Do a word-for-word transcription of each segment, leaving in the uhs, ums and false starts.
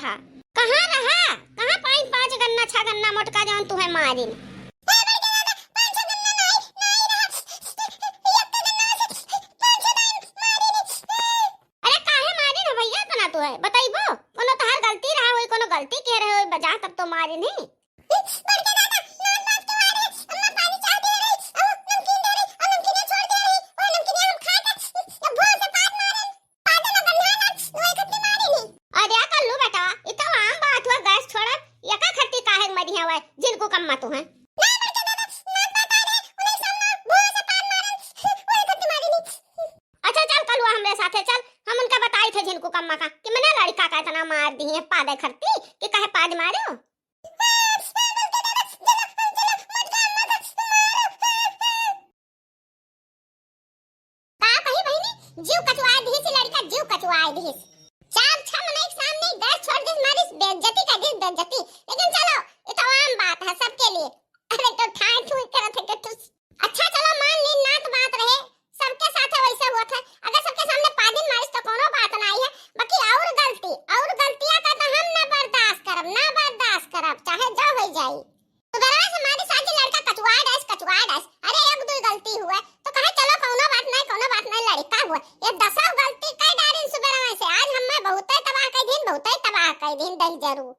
रहा। कहाँ रहा? कहाँ पाइन पाँच गन्ना, छह गन्ना मोटका जौन तुहैं मारिन? अरे काहे मारिन है भइया इतना तुहैं? बतइबो? कौनो तोहार गलती रहा होई, कौनो गलती किहे रहे होई, बजा तब तो मारिन ही। अरे कल्लू बेटा, ई तो आम बात हुआ, गैस छोड़ब, एका खट्टी काहे मरिहैं वै, झिनकू कम्मा तुहैं। अच्छा चल कलुआ हमरे साथे चल, हम उनका बताई थे झिनकू कम्मा का कि मने लड़िका का इतना मार दिहे पादे खरती कि काहे पाद मारे हो। का कही बहिनी, जीव कचुआए दिहिस ई लड़िका, जीव कचुआए दिहिस। चार छह मनई के सामने गैस छोड़ दिस, मारिस, बेइज्जती कर दिस, बेइज्जती। लेकिन चलो, ई तो आम बात है सबके लिए। अरे तो ठाई ठुई करत है, के ठुस। अच्छा चलो मान ली, नात बात रहे, सबके साथे वैसे हुआ था। अगर सबके सामने पादिन मारिस तो कोनो बात नाई है, बाकी और गलती, और गलतियां का तो हम ना बर्दाश्त करब, ना बर्दाश्त करब, चाहे जो हो जाई। सुबेरवा से मारी साजी लड़का कचुआ डाइस, कचुआ डाइस। अरे एक दुई गलती हुआ तो कहे चलो कौनो बात नहीं, कौनो बात नहीं, लड़का हुआ। ये दसों गलती कई डारिन सुबेरवा से, आज हमें बहुते तबाह कई दिन, बहुते तबाह कई दिन दही जरूर।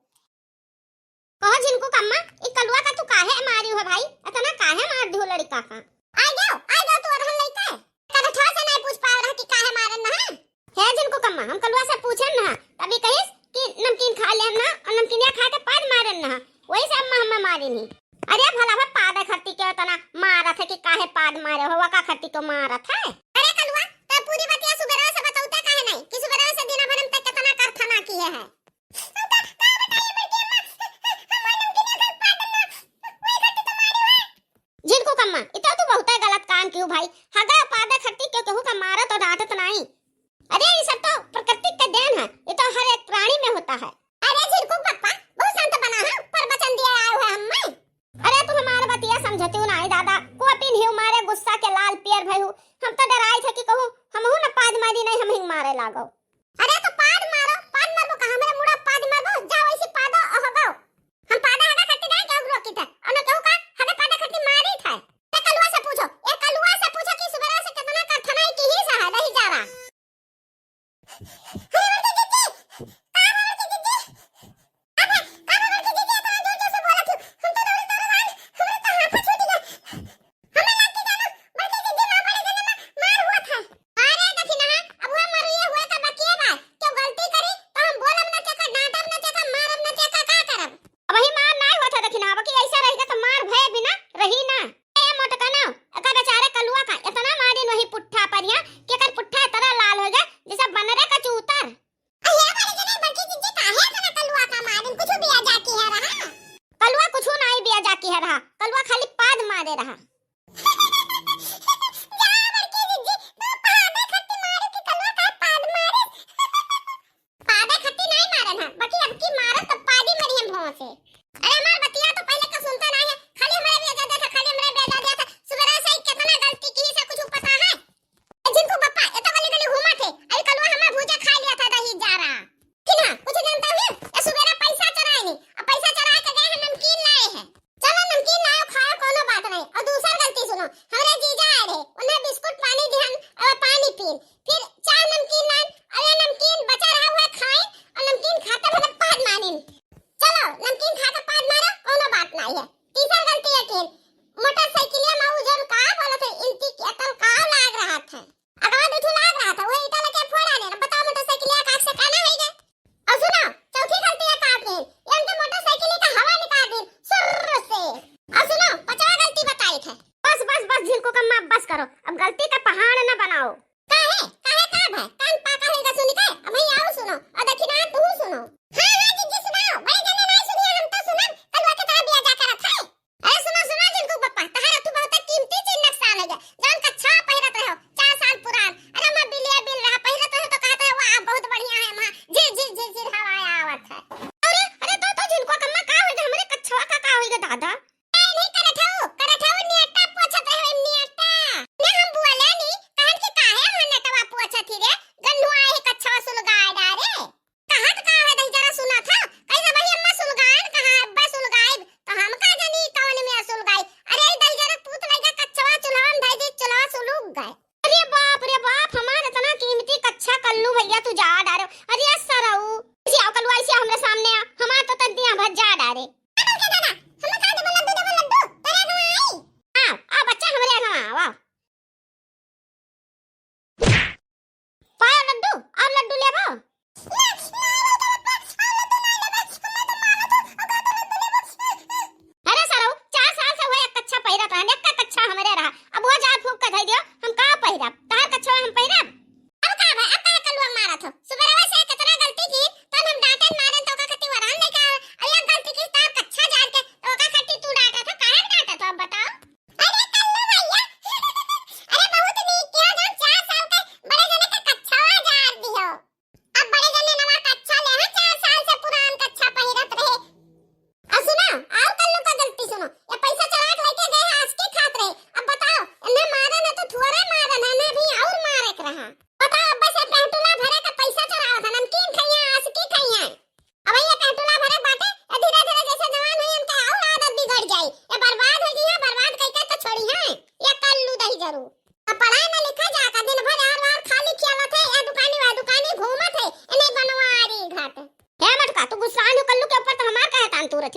कहो झिनकू कम्मा, ई कलुआ का तू काहे मारी हो भाई? इतना काहे मार दियो लड़का का? आ गयो, आ गयो तू अरहन लइके। कदे ठोस से नहीं पूछ पाओ रहा कि काहे मारन ना है? हे झिनकू कम्मा, हम कलुआ से पूछन ना, तभी कहिस कि नमकीन खा लेन ना और नमकीनिया खा के पाद मारन ना, वही से अम्मा हमें मारी नहीं। अरे भला भा पाद खरती के इतना मारत है कि काहे पाद मारे हो, वका खरती को मारत है? अरे कलुआ, तो पूरी बतिया सुबेरवा से बतौते काहे नहीं कि सुबेरवा से दिना भर में तक कितना कारखाना किहे है? हम का, का बताइए बड़की अम्मा, हम वो नमकीनिया घर पाद ना, वही खरती तो मारी है। झिनकू कम्मा, इतना तू बहुते गलत काम कियो भाई। हगा पादा खट्टी क्यों केहू का मारत और डांटत नाई? अरे ये सब तो प्रकृति का देन है, ये तो हर एक प्राणी में होता है। अरे झिनकू पप्पा, बहुत शांत बना है, प्रवचन दिया आयो है हमें। अरे तू हमार बतिया समझतियो नाई दादा, को अपनी हिव मारे गुस्सा के लाल पियर भयू। हम तो डराई थे कि कहूँ हमहू न पाद मारी नहीं, हम ही मारे लागो। अरे तो पाद मारो, पाद मारबो का, हमरे मुड़ा पाद मारबो, जाओ ऐसी पादो हो गो। हम पादा हगा खट्टी नहीं केहू रोकी थे, और न केहू का हगा पादा खट्टी मारी थे। ए कलुआ से पूछो, ए कलुआ से पूछो कि सुबेरा से कितना करथनाई की ही सहा नहीं जा रहा। अरे बड़की जिज्जी, का बा बड़की जिज्जी? अबे, का बा बड़की जिज्जी, इतना जोर जोर से बोलत हो? हम तो दौड़े दौड़े आए, हमरे तो हाथ छूट गया। हमें लाग के जानो, बड़की जिज्जी माँ बड़े जने मा-, मार हुआ था। अरे दखिनहा, अब हुआ मारू ये हुए का बकिए बा। क्यों गलती करी, तो हम बोलब ना चका, डांटब ना चका, मारब ना चका, का करब? अब ही मार नाय होत है दखिनहा, बाकी ऐसा रहेगा तो मार भय बिना रही ना। ए मोटकनो, एका बेचारे कलुआ का इतना मारिन वही पुट्ठा पर यहाँ कि एकर पुट्ठा इतना लाल हो गया जैसे बनरे का चूतर। अरे बड़े जने बड़की जिज्जी काहे इतना कलुआ का मारिन, कुछ बिया जाकी है रहा? कलुआ कुछ नाय बिया जाकी है रहा, कलुआ खाली पाद मारे रहा। जा बड़की जिज्जी, तू पादे खत्ती मारे कि कलुआ का पाद मारे? पादे खत्ती नाई मारन है, बाकी अब की मारत तो पादी मरी हम भौं से। अरे हमार बतिया तो पहले का सुनता नाई है, खाली हमरे बेजा देता, खाली हमरे बेजा देता। सुबेरा से ही कितना गलती की से कुछ पता है? ए झिनकू पप्पा, ये तो गली गली घूमा थे, अभी कलुआ हमें भूजा खा लिया था दही जा रहा। कि ना, कुछ जानता है? ये सुबेरा पैसा चुराए नहीं, अब पैसा चुरा के गए हैं, नमकीन लाए हैं। चलो नमकीन लाओ, खाओ, कोनो बात नहीं। और दूसर गलती सुनो, हमरे जीजा आए रहे, उन्हें बिस्कुट पानी दिहन और पानी पीन, फिर चार नमकीन लान, और ये नमकीन बचा रहा हुआ खाए, और नमकीन खाते भले पाद मानिन। चलो नमकीन खा के पाद मारो, कोनो बात नहीं है। तीसर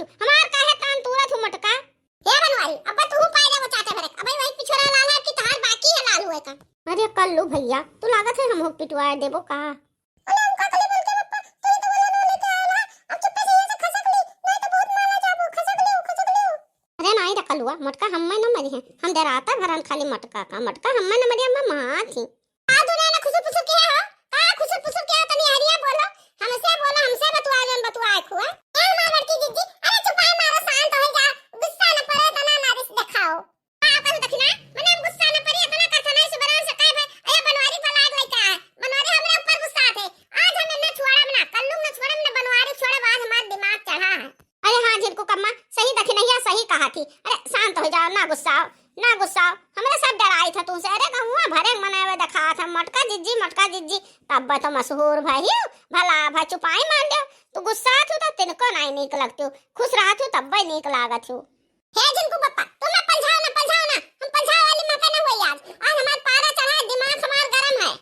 हमार काहे कान तूरत हू मोटका? हे बनवारी, अब तू पाए जाबो चाटे भरे। अब वही पिछोरा लाल है कि तहार बाकी है लाल हुए का? अरे कल्लू भैया, तू लागत है हमहू पिटवाए देबो का? अरे हम का कली बोल के पप्पा, तू ही तो बोला ना लेके आया ना। अब चुप्पे से यहाँ से खसक ली, नहीं तो बहुत मारा जाबो, खसक लियो, खसक लियो। अरे नहीं रे कलुआ, मोटका हम्मे न मरी है। हम डराता भरन खाली मोटका का, मोटका हम्मे न मरी, हम्मे मार थी। का दुनिया में खुसुर फुसुर किया हो? का खुसुर फुसुर किया हो? तनी हरिया बोलो, हमसे बोलो, हमसे बतुआ जौन बतुआ आए खुआ। ए हमार बड़की जिज्जी, अरे चुपाई मारो, शांत हो जा, गुस्सा न पड़े, तना नारिस दिखाओ। का कहू दखिना, मने हम गुस्सा न पड़ी, इतना करथन है सुबह से कहे भाई, अरे बनवारी पर लाग लइका है, बनवारी हमरे ऊपर गुस्सा थे। आज हम इन्हें छोड़ब ना, कल्लू न छोड़ब ना, बनवारी छोड़ब, आज हमार दिमाग चढ़ा है। अरे हाँ झिनकू कम्मा, सही दखिनैया सही कहा थी। अरे शांत हो जाओ, ना गुस्साओ, ना गुस्साओ, हमरे सब डराई था तुमसे। अरे गहुआ भरे मनावे देखा था, मोटका जिज्जी, मोटका जिज्जी, तब तो मशहूर भाई, भला भाई चुपाई मार दो। तू गुस्सा थू तो तिनको नहीं नीक लगती, खुश रहा थू तब नीक लागत हूँ। हे झिनकू पप्पा, तुम ना पलझाओ ना, पलझाओ ना, हम पलझाओ वाली माता ना हुई आज। आज हमार पारा चढ़ा है, दिमाग हमार गरम है।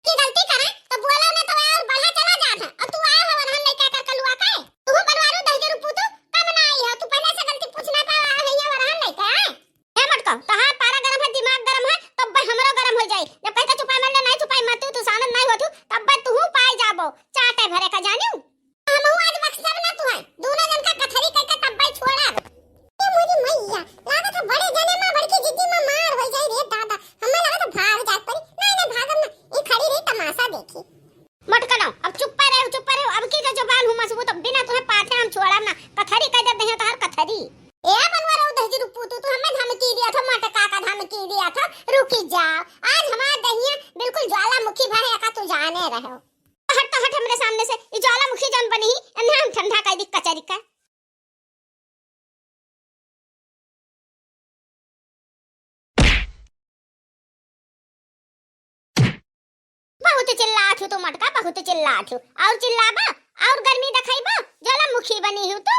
की गलती करे तो बोला ना तो और बढ़ा चला जात है। और तू आया हो वरहन लेके आकर कलुआ का है। तू बनवारू दहिजरू पूतू कम ना आई हो, तू पहले से गलती पूछ ना पावा है ये वरहन लेके आए। हे मटका, तहार पारा गरम है, दिमाग गरम है, तब भाई हमरो गरम हो जाई। जब कहता चुपाई मर ले, नहीं चुपाई मत तू, तू सानत नहीं होतू, तब भाई तू पाई जाबो चाटे भरे का जानियो। हमहू आज बक्सब ना तुहै। दूनो जन का कथरी कइके तब्बै छोड़ब। ए मोरी मैया, लागत है बड़े जने माँ बड़की जिज्जी माँ मार होइ जाई रे दादा। हमें लागत है भाग जात परी। नहीं, नहीं, भागब ना। ई खड़ी रही तमाशा देखी। मटकनो, अब चुप्पा रहो, चुप्पा रहो। अब की जो जबान हुमसबू तो बिना तुहै पाथे हम छोड़ब ना। कथरी कइ देब दहिया तोहार कथरी। ए बनवा रहो दहिजरू पूतू, तू हमें धमकी दिया था, मटका का धमकी दिया था। रुकी जाओ, आज हमार दहिया बिल्कुल ज्वालामुखी भए का तू जाने रहो। हट तो हट हमरे सामने से, ई ज्वालामुखी जौन बनी ही, एन्हे हम ठंडा कइ दी कचरी का। बहुत चिल्लात हू तू मटका, बहुत चिल्लात हू। और चिल्लाबा, और गर्मी दिखाइबा, ज्वालामुखी बनी हू तू।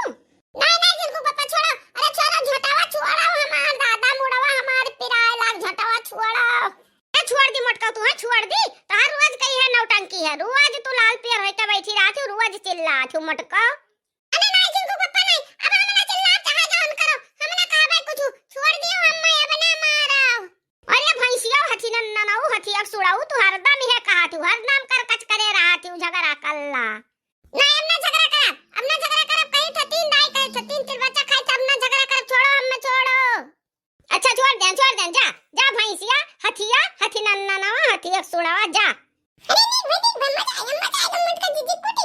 नहीं, नहीं, झिनकू पप्पा छोड़ो, अरे छोड़ो, झोटावा छोड़ो, हमार दादा मुड़वा हमार पिराए लाग, झोटावा छोड़ो। ए, छोड़ दी मोटका तू, हाँ, छोड़ दी। तोहार रोज कही है नौटंकी है, रोज तू लाल पियर होइके बैठी रहत हू, रोज चिल्लात हू मोटका। अरे नहीं, झिनकू पप्पा नहीं, अब हम ना चिल्लाब, चाहे जौन करो, हम ना कहबे कुछ, छोड़ दियो, हम मैं अब ना मारब। अरे भैंसिया हथी नन्ना ना, ऊ हथी एक सुड़ाऊ, तू हरदम इहे कहत हू, हरदम कर कच करे रहत हू, झगड़ा कल्ला। नहीं, हम ना झगड़ा करब, हम ना झगड़ा करब, कहीं तो तीन दाई, कहीं तो तीन, तीन बच्चा खाई, तब ना झगड़ा करब, छोड़ो, हम ना छोड़ो। अच्छा, छोड़ देन, छोड़ देन, जा, जा भैंसिया, हथिया, हथी नन्ना नवा, हथी एक सुड़ावा, जा। अरे नीक बा, नीक बा, मजा आया, मजा आया, मटका जिज्जी कुट